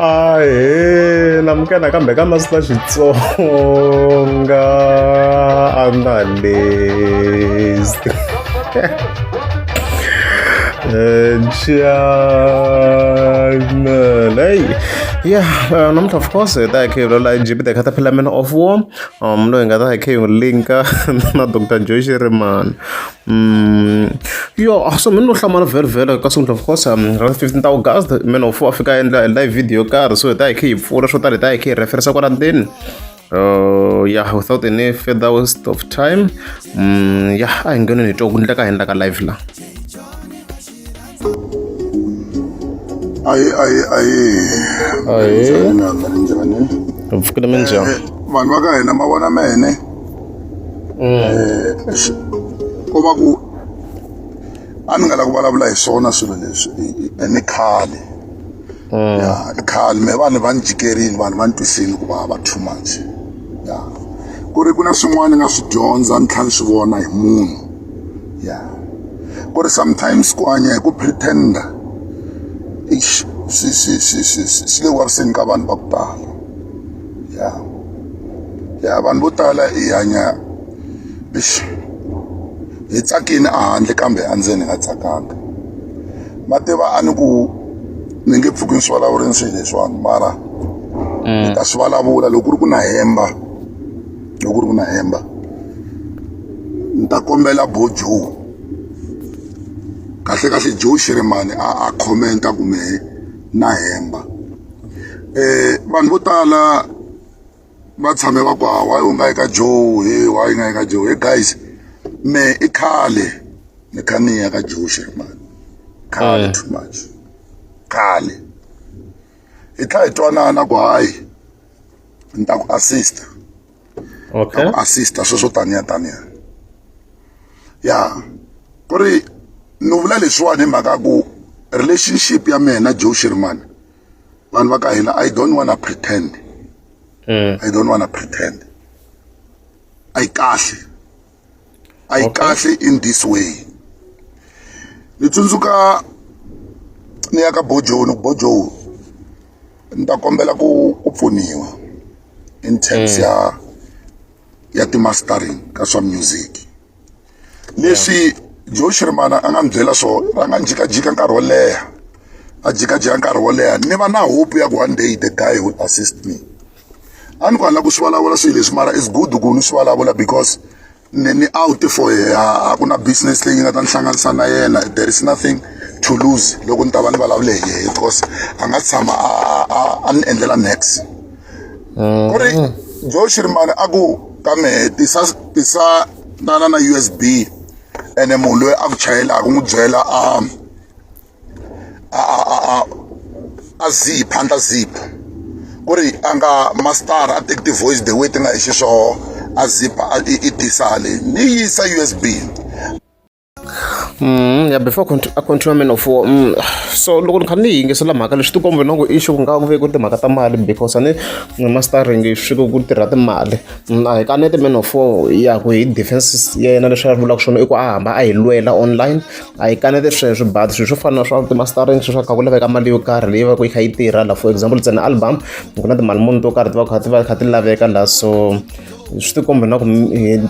Ahee namukela nakambe ka Master Xitsonga analyst channel hey yeah namuntlha of course hi ta hi kha hi vulavula hi Jimmy the Caterpillar Man of War loyi hi nga ta hi kha hi n'wi linka na Dr Joe Shirimani Yo so mina no hlamala vhele ka siku of course ra 15 ta August man of a fika a endla live video yo karhi so hi ta hi kha hi pfula swo tala hi ta hi kha hi referensa kwala ndzeni yeah without any further waste of time yeah a hi ngheneni hi twa ku endleka yini la ka live la. Ayi ayi ayi. Ayi. Minjhani? Hi pfukile minjhani? Eh, vanhu va ka hina ma vona mene. Eh, ko va ku a ni nga la ku vulavula hi swona swilo leswi ni khale. Ya, i khale me vanhu va ni jikerile vanhu va ni twisile ku vava too much. Ya. Ku ri ku na swin'wana ni nga swi dyondza ni tlhela ni swi vona hi munhu. Ya. Ku ri sometimes ku hanya hi ku pretend-a eish swi swi swi swi swi le ku vaviseni ka vanhu va ku tala ya ya vanhu vo tala hi hanya eish hi tsakile a handle kambe endzeni hi nga tsakanga ma tiva a ni ku ni nge pfuki ni swi vulavulini swilo leswiwani mara ni ta swi vulavula loko ku ri ku na hemba loko ku ri ku na hemba ni ta kombela bo Joe kahle kahle Joe Shirimani a a comment-a ku mehe na hemba vanhu vo tala va tshame va ku why u nga yi ka Joe he why u nga yi ka Joe he guys me i khale ni kha ni ya ka Joe Shirimani khale too much khale hi tlhela hi twanana ku hayi ni ta ku assist okay ku assista sweswo taniya taniya ya ku ri ni vula leswiwani hi mhaka ku relationship ya mina na Joe Shirimani vanhu va ka hina I don't wanna pretend I don't wanna pretend a yi kahle a yi kahle in this way ni tsundzuka ni ya ka Bojo ni ku Bojo ni ta kombela ku ku pfuniwa in terms ya ya ti-mastering ka swa music leswi Joe Shirimani a nga ni byela swona a nga ni jikajika nkarhi wo leha a jikajika nkarhi wo leha ni va na hope ya ku one day the guy will assist me a ni ku a ni la ku swi vulavula swilo leswi mara it's good ku ni swi vulavula because ni ni out for a ku na business leyi nga ta ni hlanganisa na yena there is nothing to lose loko ni ta va ni vulavule hi yehe because a nga tshama a a ni endlela next ku ri Joe Shirimani a ku ka mehe tisa tisa tana na U_S_B ene munhu loyi a ku chayelaka n'wi byela a a a a a zip handla zip ku ri a nga master a teki ti-voice the way ti nga hi xiswoho a zip a i tisa hale ni yisa U_S_B. Ya before a continue man of war so loko ni kha ni yingisela mhaka leswi tikomba na ku issue ku nga ku ve ku ri timhaka ta mali because a ni mastering swi ku tirha timali a hi kaneti man of war ya ku hi defense ya yena leswi a vulaka swona i ku a hamba a hi lwela online a hi kaneti sweswo but swilo swo fana na swa ti-mastering swilo swa kha ku laveka mali yo karhi leyi va ku yi kha yi tirha la for example it's an album ku na timali muni to karhi ti va kha ti va kha ti laveka la so swi tikomba na ku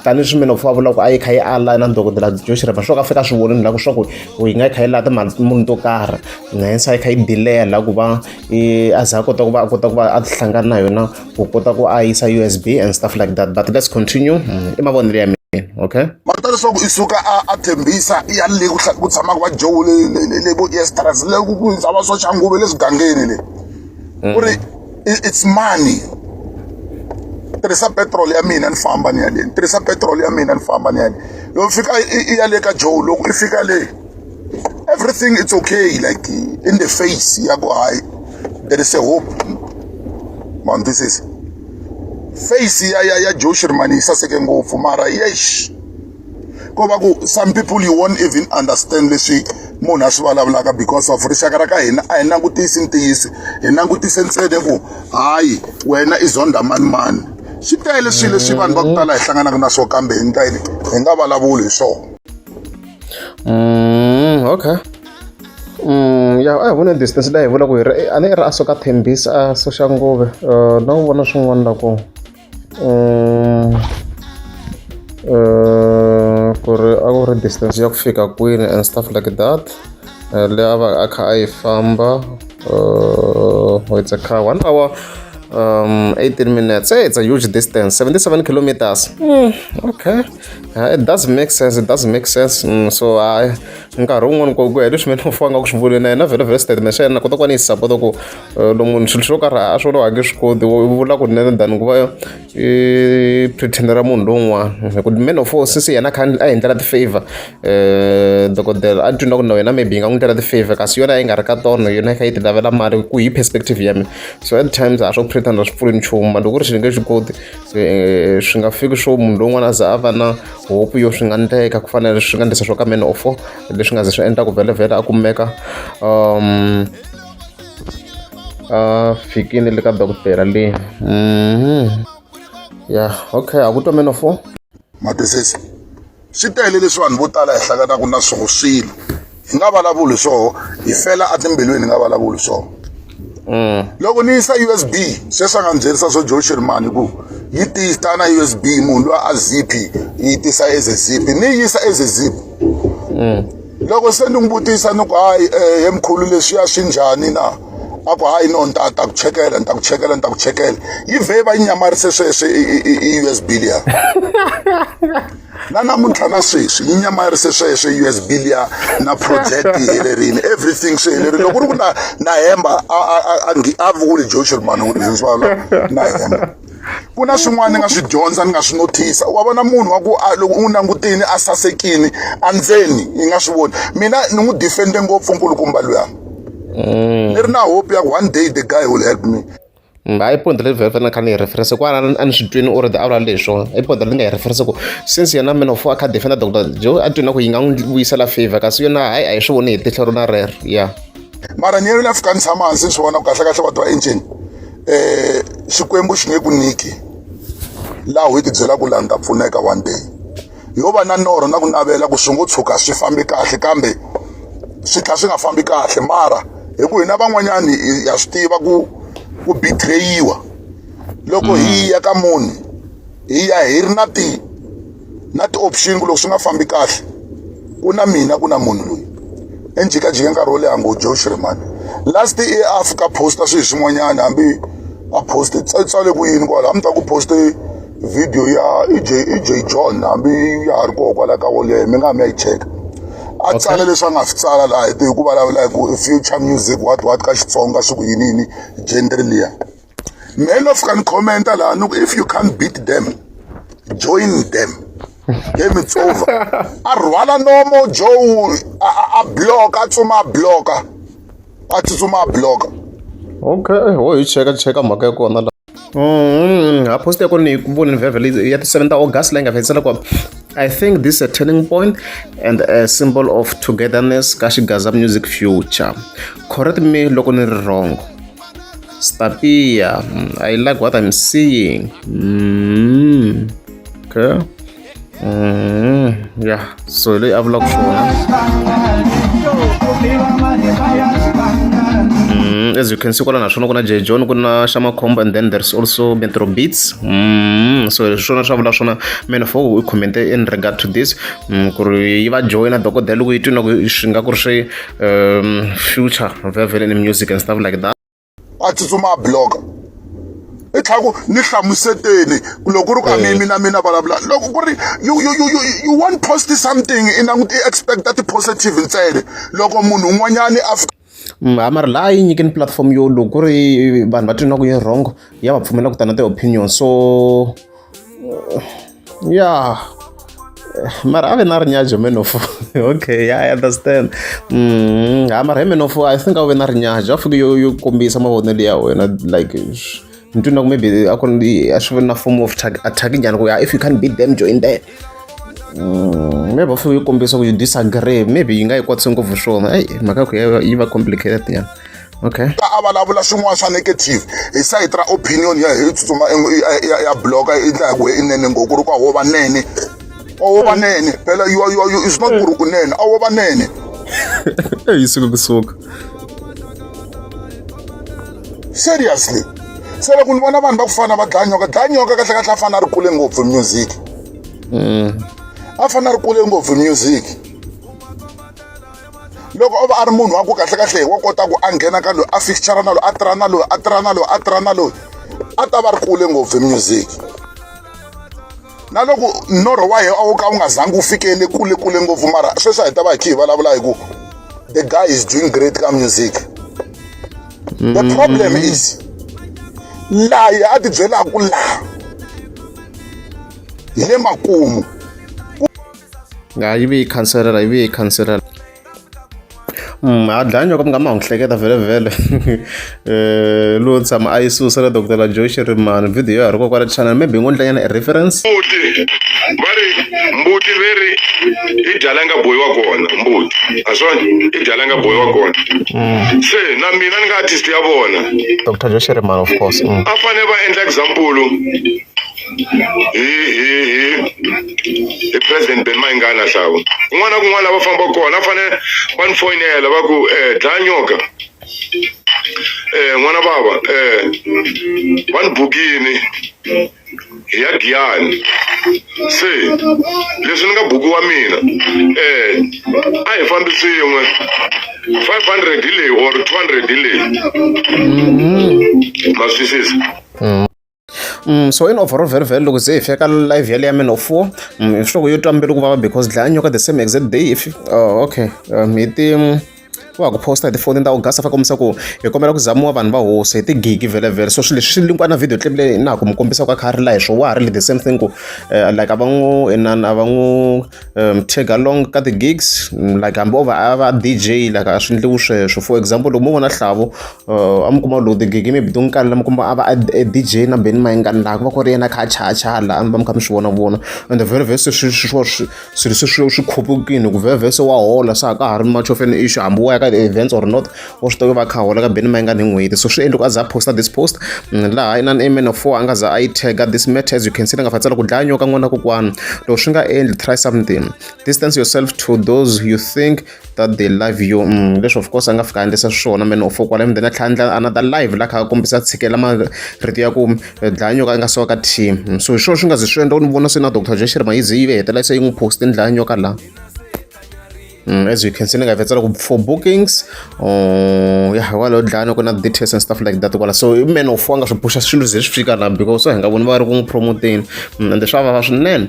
tanihileswi mina u vula ku a yi kha yi ala na dokodela Joe Shirimani swo ka fika swi vonile la ku swa ku yi nga yi kha yi lava timali muni to karhi hence a yi kha yi delay la ku va a za a kota ku va a kota ku va a hlangana na yona ku kota ku a yisa U_S_B and stuff like that but let's continue i mavonelo ya mina okay va ta leswaku i suka a a tshembisa i ya le ku ku tshamaka va Joe le le le vo Estras le ku ku tshama swa Shanguve le swigangeni le ku ri it's money tirhisa petrol ya mina ni famba ni ya le ni tirhisa petrol ya mina ni famba ni ya le loko fika i ya le ka Joe loko i fika le everything it's okay like in the face ya ku hayi there is a hope man this is face ya ya ya Joe Shirimani yi saseke ngopfu mara yesh ko va ku some people you won't even understand leswi munhu a swi vulavulaka because of rixaka ra ka hina a hi langutisi ntiyiso hi langutise ntsena ku hayi wena i zonda mani mani swi tele swilo leswi vanhu va ku tala hi hlanganaka na swona kambe hi nga hi nga vulavuli hi swona. Okay. Ya a hi vone distance leyi hi vula ku hi ri a ni ri a suka Thembisa a Soshanguve na ku vona swin'wana la ku ku ri a ku ri distance ya ku fika kwini and stuff like that leyi a va a kha a yi famba it's a car 1 hour 18 minutes. Hey, it's a huge distance, 77 kilometers. Okay, it does make sense, it does make sense. So I nkarhi wun'wani ku ya hi leswi mina u nga ku swi vuleni na yena vhele vhele statement xa yena na kota ku va ni yi support ku loko munhu swilo swo karhi a swi vona a nge swi koti u vula kunene than ku va i pretendera munhu lowun'wana hi ku man of four since yena a kha a hi endlela ti-favor dokodela a twi na ku na wena maybe yi nga n'wi endlela ti-favor kasi yona yi nga ri ka tona yona yi kha yi ti lavela mali ku hi perspective ya mina. So at times a swo pretend swi pfuli nchumu loko ku ri xilo nge swi koti swi nga fiki swo munhu lowun'wana a za a va na hope yo swi nga ndleka ku fana swi nga ndlisa swo ka man of four leswi nga ze swi endla ku vhele vhele a kumeka a fikini le ka dokodela leyi. Yeah, okay, a ku twa man of four. Matwisisa swi tele leswi vanhu vo tala hi hlanganaka na swoho swilo hi nga vulavuli swoho hi fela etimbilwini hi nga vulavuli swoho. Loko ni yisa USB sweswi a nga ni byerisa swo Joe Shirimani ku yi tisa na USB munhu loyi a zip yi tisa as a zip ni yisa as a zip. Loko se ni n'wi vutisa ni ku hayi he mkhulu leswiya swi njhani na a ku hayi no ni ta ta ku chekela ni ta ku chekela ni ta ku chekela yi vhe va yi nyamarise sweswi i USB liya na namuntlha na sweswi yi nyamarise sweswo USB liya na project yi helerile everything swi helerile loko ku ri ku na na hemba a vuli Joe Shirimani leswi na hemba ku na swin'wana ni nga swi dyondza ni nga swi notice wa vona munhu wa ku loko u n'wi langutini a sasekini andzeni yi nga swi voni mina ni n'wi defende ngopfu nkulukumba luya ni ri na hope ya ku one day the guy will help me. Hayi point leyi vhele na kha ni yi reference kwala a ni swi twini u ri a vula leswo i point leyi nga yi reference ku since yena man of a kha defenda Dr Joe a twi na ku yi nga n'wi vuyisela favor kasi yona hayi a hi swi voni hi tihlo rona rero ya. Mara ni yena fika ni tshama hansi ni swi vona ku kahle kahle va twa enceni Xikwembu xi nge ku nyiki laha u ti byela ku laha ni ta pfuneka one day yo va na norho na ku navela ku swi ngo tshuka swi fambi kahle kambe swi tlhela swi nga fambi kahle mara hi ku hina van'wanyani ha swi tiva ku ku betrayiwa loko hi ya ka munhu hi ya hi ri na ti na ti-option ku loko swi nga fambi kahle ku na mina ku na munhu loyi i jikajika nkarhi wo leha ngo Joe Shirimani last i a fika posta swilo swin'wanyana hambi a post tsale ku yini kwala a mi ta ku poste video ya EJ John hambi ya ha ri koho kwala ka woleyo mi nga mi ya yi cheka a tsala leswi a nga swi tsala laha hi ku vulavula hi ku future music what what ka Xitsonga swi ku yini yini genre liya mehe no fika ni commenta laha ni ku if you can't beat them join them game it's over a rhwala nomo Joe a block a tsuma a blocka a tsutsuma a blocka. Okay, ho hi cheka cheka mhaka ya kona la. Ha post ya kona ni yi vonile vhele ya ti 7 ta August leyi nga fekisela ku I think this is a turning point and a symbol of togetherness ka Xigaza music future. Correct me loko ni ri wrong. Stapia, I like what I'm seeing. Okay. Yeah, so leyi a vulaka swona. As you can see kwala naswona ku na J John ku na Xamakhombo and then there's also Metro Beats. So leswi swona swa vula swona man of u comment in regard to this ku ri yi va joina dokodela loko yi twi na ku swi nga ku ri swi future vhele in music and stuff like that. A tsutsuma a blocka i tlhela ku ni hlamuseteni loko ku ri ku a mi mina mina vulavula loko ku ri you you you you you want post something i languta i expect ti positive ntsena loko munhu un'wanyani a fika Ha mara laha yi nyikeni platform yo loko ku ri vanhu va twi na ku yi wrong ya va pfumela ku ta na ti-opinion so yeah mara a ve na rinyajo man of okay, yeah, I understand. Ha mara he man of I think a ve na rinyajo a fike yo yo kombisa mavonelo ya wena like ni twi na ku maybe a ku ri a swi ve na form of attack nyana ku ya if you can't beat them join them. Maybe a fike yi kombisa ku you disagree maybe yi nga yi kwatisi ngopfu swona eyi mhaka ya ku yi va complicated nyana okay. A vulavula swin'wana swa negative hi sayiti ra opinion ya hi tsutsuma ya bloka i ndla ku i nene ngopfu ku ri ku wo va nene. A wo va nene phela you is not ku ri u nene a wo va nene. Yi suka kusuka. Seriously se loko ni vona vanhu va ku fana va dlaya nyoka dlaya nyoka kahle kahle a fana a ri kule ngopfu music a fana a ri kule ngopfu music loko o va a ri munhu wa ku kahle kahle wa kota ku a nghena ka loyi a fixture na loyi a tirha na loyi a tirha na loyi a tirha na loyi a ta va ri kule ngopfu music na loko norho wa yena a wo ka wu nga zangi wu fikele kule kule ngopfu mara sweswi a hi ta va hi khe hi vulavula hi ku the guy is doing great ka music the problem is laha a ti byelaka laha hi le makumu ya yi vi yi khanselela yi vi yi khanselela a dlaya nyoka mi nga ma n'wi hleketa vhele vhele lowo tshama a yi susa na Dr Joe Shirimani video ya ha ri ko kwala channel maybe yi ngo ndlanyana a reference mbuti va ri mbuti ve ri i dya la nga bohiwa kona mbuti a swona i dya la nga bohiwa kona se na mina ni nga artist ya vona Dr Joe Shirimani of course. A fanele va endla example hi hi hi hi president Ben Mayengani hlawu kun'wana na kun'wana lava fambaka kona a fanele va ni foyinela va ku dlaya nyoka n'wana bava va ni bukini hi ya Giyani se leswi ni nga bukiwa mina a hi fambi swin'we 500 hi leyi or 200 hi leyi ma swi twisisa. So in overall very very loko ze hi fika live yaleyo ya Man of War swi loko yo twa mbilu ku vava because dlaya nyoka the same exact day if oh, okay hi ti wa ha ku posta hi ti 14 ta August a fa kombisa ku hi kombela ku zamiwa vanhu va hosi hi tigigi vhele vhele so swilo leswi swi linkiwa na video clip leyi na ha ku mi kombisa ku a kha a ri la hi swo wa ha ri the same thing ku like a va n'wi inani a va n'wi tag along ka ti-gigs like hambi o va a va DJ like a swi endliwi sweswo for example loko mo vona Hlavu a mi kuma lowu tigigi maybe to n'wi kalela mi kuma a va a DJ na Benny Mayengani laha ku va ku ri yena a kha a chayachaya laha mi va mi kha mi swi vona vona and vhele vhele se swi swi swi swilo se swi swi khupukile ku vhele vhele se wa hola se a ka ha ri much of an issue hambi wo ya ka events or not wa swi tiva va kha hola ka Benny Mayengani hi n'hweti so swi endle ku a za a posta this post laha inani Man of Four a nga za a yi tag this matter as you can see nga fatsela ku dlaya nyoka n'wana kokwana loko swi nga endli try something distance yourself to those you think that they love you leswi of course a nga fika a endlisa swona Man of Four kwala and then a tlhela endla another live la kha a kombisa tshikela marito ya ku dlaya nyoka a nga siwa ka team so hi swona swi nga ze swi endla u ni vona se na Dr Joe Shirimani yi ze yi hetelela se yi n'wi post dlaya nyoka laha. As you can see ni nga vhetsela ku for bookings ya hikwalaho dlaya ku na details and stuff like that kwala so i man of nga swi puxa swilo ze swi fika laha because hi nga voni va ri ku n'wi promoteni ende swa vava swinene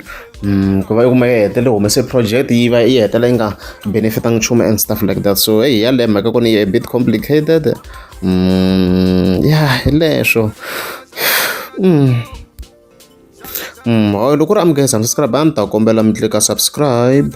ku va yi kuma yi hetele humese project yi va yi hetela yi nga benefitanga nchumu and stuff like that so hey yaleyo mhaka kona yi a bit complicated ya hi leswo loko ku ri amukela subscribe a ni ta kombela mi tlika subscribe.